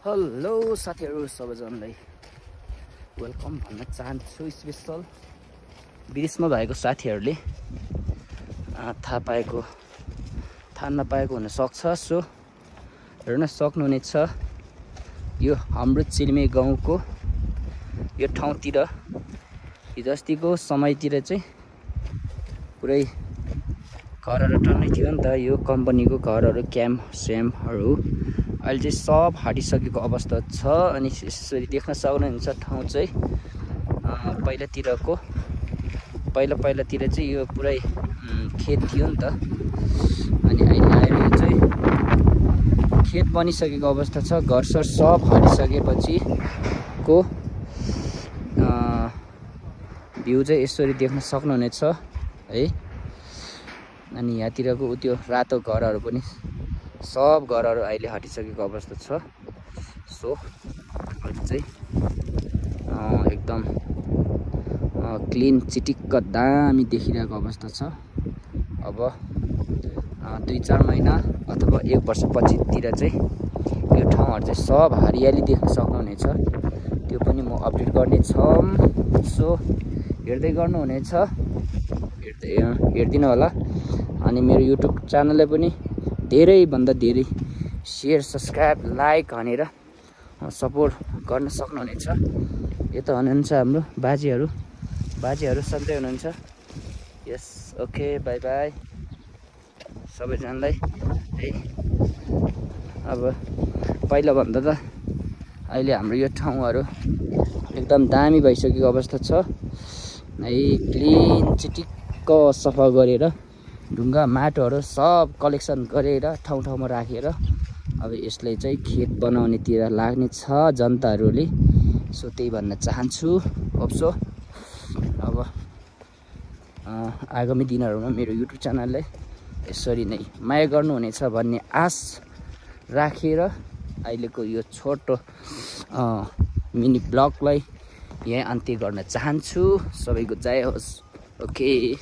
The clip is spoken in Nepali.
हेलो साथीहरु सबैजनालाई वेलकम भन्न चाहन्छु। स्पेशल विदेशमा भएको साथीहरुले थाहा नपाएको हुन सक्छ। सो हेर्न सक्नुहुनेछ यो हाम्रो चिल्मे गाउँको यो ठाउँतिर हिजो अस्तिको समयतिर चाहिँ पुरै घरहरु टन्नै थियो नि त। यो कम्पनीको घरहरु क्याम्प स्याम्पहरु अहिले चाहिँ सब हटिसकेको अवस्था छ। अनि यसरी देख्न सक्नुहुन्छ ठाउँ चाहिँ पहिलातिर चाहिँ यो पुरै खेत थियो नि त। अनि अहिले आएर यो चाहिँ खेत बनिसकेको अवस्था छ। घरसर सब हटिसकेपछि को भ्यू चाहिँ यसरी देख्न सक्नुहुनेछ है। अनि यहाँतिरको त्यो रातो घरहरु पनि सब घरहरु अहिले हटिसकेको अवस्था छ। सो अहिले चाहिँ एकदम क्लिन चिटिक्क दामी देखिरहेको अवस्था छ। अब 2-4 महिना अथवा 1 वर्षपछितिर चाहिँ यो ठाउँहरु चाहिँ सब हरियाली देख्न सक्नुहुनेछ। त्यो पनि म अपडेट गर्ने छौं। सो हेर्दै गर्नुहुनेछ, हेर्दिनु होला। अनि मेरो युट्युब च्यानललाई पनि धेरै भन्दा धेरै शेयर सब्स्क्राइब लाइक भनेर सपोर्ट गर्न सक्नुहुनेछ। यो त हुनुहुन्छ हाम्रो बाजेहरु सधैँ हुनुहुन्छ। यस ओके बाइ बाइ सबैजनालाई है। अब पहिला भन्दा त अहिले हाम्रो यो ठाउँहरु एकदम दामी भइसकेको अवस्था छ है। क्लिन चिटिक्क सफा गरेर ढुङ्गा माटोहरु सब कलेक्सन गरेर ठाउँमा राखेर अब यसले चाहिँ खेत बनाउनेतिर लाग्ने छ जनताहरुले। सो त्यही भन्न चाहन्छु। होप्सो अब आगामी दिनहरुमा मेरो युट्युब च्यानललाई यसरी नै माया गर्नुहुनेछ भन्ने आश राखेर अहिलेको यो छोटो मिनी ब्लगलाई यही अन्त्य गर्न चाहन्छु। सबैको जय होस्। ओके।